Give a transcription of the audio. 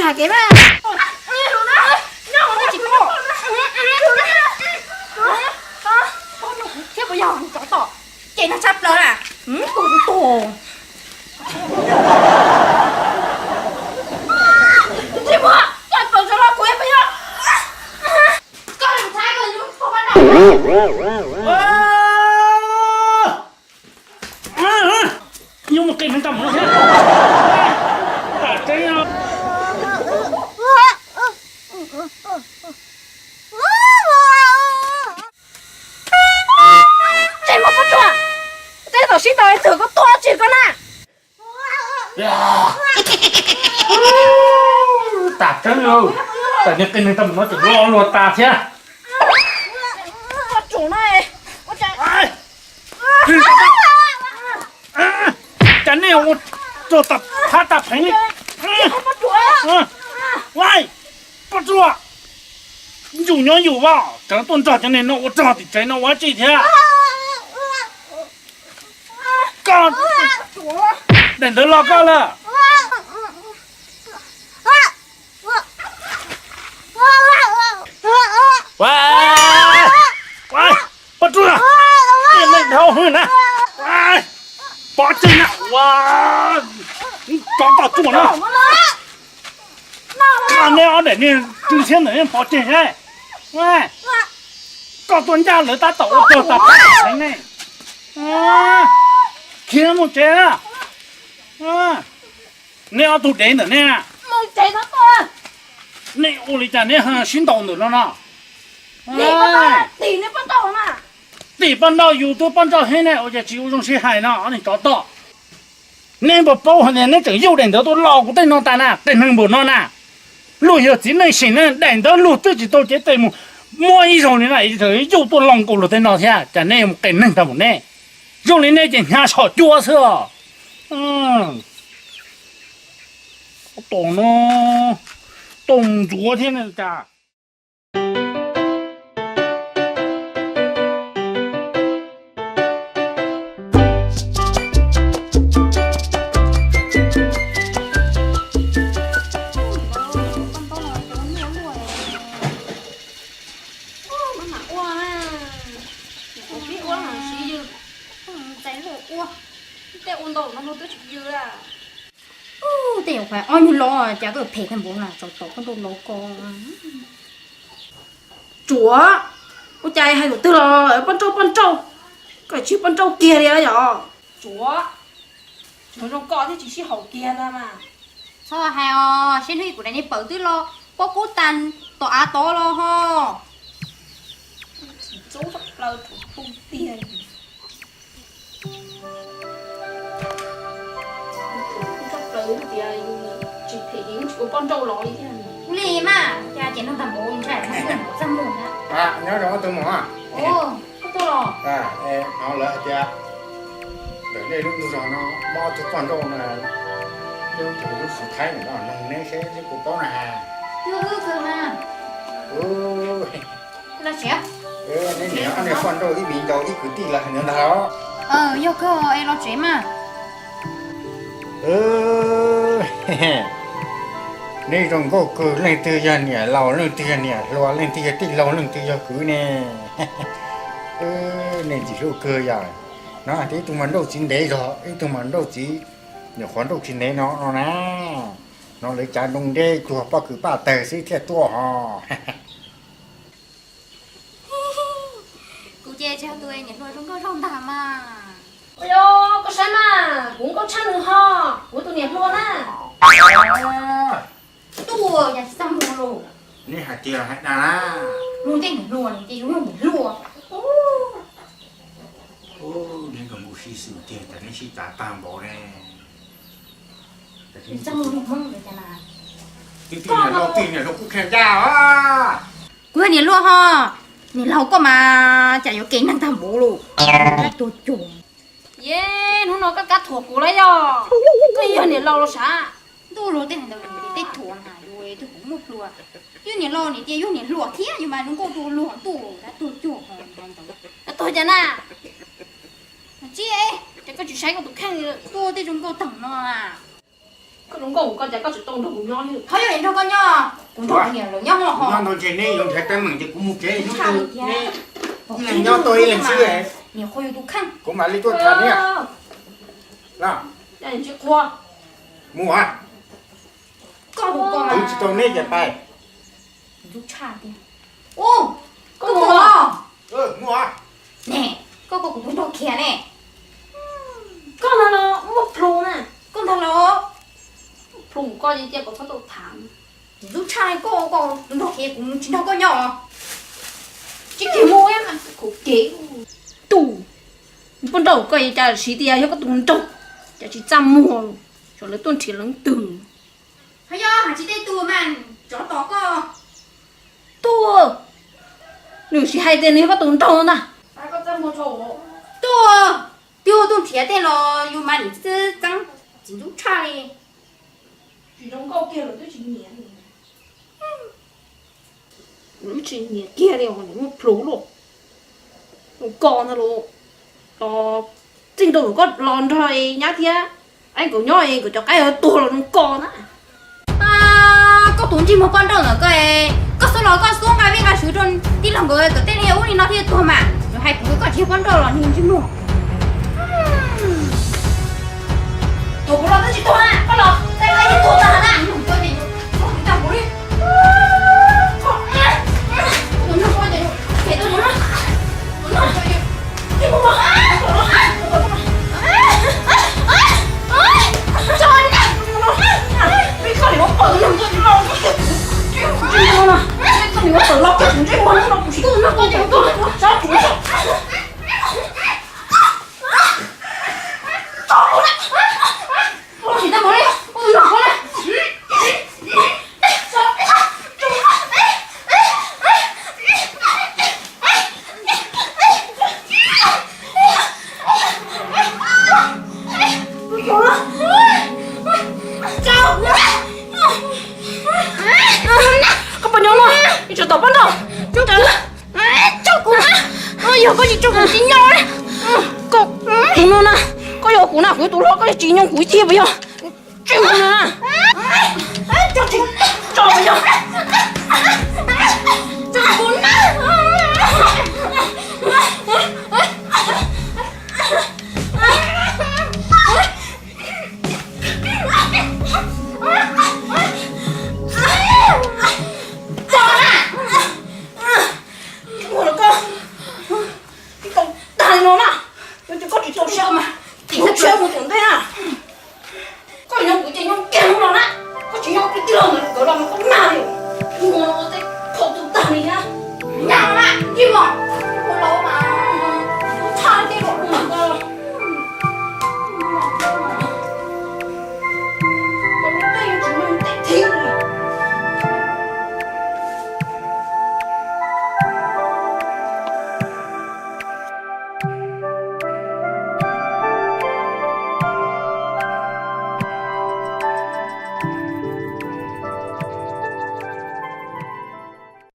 Kev mas, nyob tsis koj thiab puas yog tsov tom? Ces nag tshaj plaws na, tus tus. Tsis muaj, koj tau tso los kuv puas yog? Koj txhais koj yuav koj no. Yuav mus qis neeg tag mus no thiab. Tam tseeb no. Tseem muaj pob tsuas, tej zaum sib tau ib tug koj tuag tsis koj na. Tam tseeb, tam niag qis neeg tag mus no tseem lo luag tas thiab. Cas nej ua rog tas phab tas pheev li. Pob tsuas, yus nyob yus vas, tseem tuaj nrog cov neeg no ua rog tim tsev no ua dab tsi thiab? Koj, daim ntawv los koj lawm. Pob tsuas, tej neeg dhau hwv na, pov tseg na, ua tsov tom tsuas no. Neb ob daim niag tsw siab ntawd pov tseg. Koj tuaj ncaj lawv tab tom ua rog tas pheev ne. Khiav mus tsev. Neb ob tug dev ntawm ne, nej ua li cas neb sib ntaus ntawm no no? Tim poj nrauj, yus twb poj nrauj heev ne, ua cas tsis ua zoo sib hais no, ob niag tsov tom. Neb puas paub hais tias neb tseem yuj daim ntawv tuaj los kuv tej no tas na, tej neeg npaum no na. Luag yog txiv neej seem na, daim ntawv luag twb tsis tau cev tes mus muab ib zaug li na, tseem yuj tuaj los nkaus luag tej no thiab, cas neb yuav mus qes neeg tag mus ne? Zoo li nej ces hnyav saum cua xwb os. Tom no, tom ntxuav thiab ne cas. Tej ua ntau no twb tsis yws. Tej nyuam qhuav ob nyuag lo cas koj phem tag npaum no, tsaus tau poj nrauj los ko. Tsuav, ua cas hais lus twg los poj nrauj poj nrauj, koj tsis poj nrauj kiag li yom? Tsuav, tsuav zoo koj thiaj tsis sib haum kiag ntag mas. Txhob hais os, seb hnub ib kuv daim niag pawg twb los pob kub tas tom av tod los ho. Txim txub tshaj plaws, thaum pub tiag. Thaum pub tshaj plaws tias yus tsis phem ces yeej tsis ua poj nrauj los li thiab. Ua li mas, cas ces nug tag npaum ntshai txaj muag na. Nyob zoo ob tug muam. Koj tuaj los? Hnov lawv hais tias ntawm nej lub zos no muaj ob tug poj nrauj na, lub, lub xwm thaib ntawm no, nug neb seb puas paub na has. Twb wb kawg mas. Los tsev. Neb niam ob niag poj nrauj ib viv ncaus ib kwv tij los ntawd ntag. Yog kawg es los tsev mas. Neb zoo nkauj kawg, leej twg yog niam laus, leej twg yog niam hluas, leej twg yog tij laug, leej twg yog kwv ne? Nej ntxim hlub kawg yog. No tias ib tug mas nrauj txiv ntev zog, ib tug mas nrauj txiv nyuam qhuav nrauj tsis ntev no no na. No lawv cav nroo nteb cuag pob kws paj tawg xwb thiaj tuaj ho. Kuv ces tsis yog tus niam hluas zoo nkauj zog ntag mas. Ua yog koj saib mas, kuv nkauj tshaj nws ho, kuv tus niam hluas na. Tuaj yam tsis txaj muag los. Neb hais tias hais dag na. Mus tej niam hluas ces yus yog niam hluas. Neb nkawd mus sib xws tiag, cas neb sib cav tag npaum ne. Tsis txaj muag li Hmoob ntawd cas na. Twb niam hluas, twb niam hluas kuj kheev ncaj os. Kuv yog niam hluas ho, niam laus koj mas cas yuav kev neeg tag npaum los. Tuag cuag. Ye, hnub no koj kab thuam kuv lawm yog? Koj yog niam laus los sav? Ntuj, luag tej hais ntawd tej thuam na, yus twb kuv muaj plua. Yog niam laus niam tias yog niam hluas thiab yus mas zoo nkauj dua luag ntuj, kab tuag cuag ho hais ntawd. Kab tuag cas na? Tsis, ces koj tsis saib koj tus kheej tuaj tej zoo nkauj tag no a. Koj zoo nkauj mus koj cas koj tsis tau nrog kuv nyob li? Ho yog nrog koj nyob, kuv nrog kuv niam lawv nyob los ho. Nyob ntau ntshe neb yuav nrhiav teeb meem ces kuv mus tsev, ib leeg nyob tuaj ib leeg xwb. Niam qhua yus tus kheej. Kuv mam li tuaj tham neb. Mus, koj mus, kuv tsis tau neb ces pais. Ntxub tshaj tiag. Ub, koj mus los? Ne, koj kom kuv tus nraug khiav ne. Koj ntag los muaj plhus na. Koj ntag los. Plhus koj cia kom txhob tau tham. Ntxub tshaj, koj kom tus nraug khiav kuv tsis nrog koj nyob. Tsis khiav mus, kuv kev. Tus, poj nrauj koj cas siv tias yog koj tus nraug, cas tsis txaj muag, tsam lawv tuaj nrhiav leej twg. Ho yog hais tsis tej tus mas tsov tom koj. Tuaj, nws tsis hais tias nws yog koj tus nraug ntag. Tuaj, twb tuaj nrhiav tej los yus mas nim txeeb txiv ntxub tshaj li. Tsis zoo nkauj kiag los twb tsis nyiam. Tsis nyiam kiag li, muaj plhus lauj. Koj ntag los, los txij nkaus koj los nrog nyab thiab, aib nkawd nyob nkawd cov qaib tuag los zoo koj na. Koj tus ntsej muag poj nrauj ntawm koj, koj xub los koj xub nqa vij nqa sub rau tij laug nkawd kom tej li ub li no thiaj tuag mas, yuav hais kuv koj tsis yog poj nrauj los niag ntsej muag. Tuag kuv los twb tsis tuag na, koj los tej qaib yeej tuag tag na. Koj puas nyob no? Tsis tau poj nrauj. Tso kuv, yog koj tsis tso kuv tsis nyob li. Koj, kuv no na, koj yog kuv na, kuv yog tus hlob, koj tsis nyob kuv thiab puas yog? Tso kuv na. Tso tsis tso puas yog? Tso kuv na. Tso na. Ua los koj tsis tau tag li no na. Yog tias koj tsis txaus siab mas tim koj tshiab mus tom ntej na. Koj nyob kuv ces nyob kiag hnub no na. Koj tsis nyob kuv tij laug nkawd los mas koj nag li.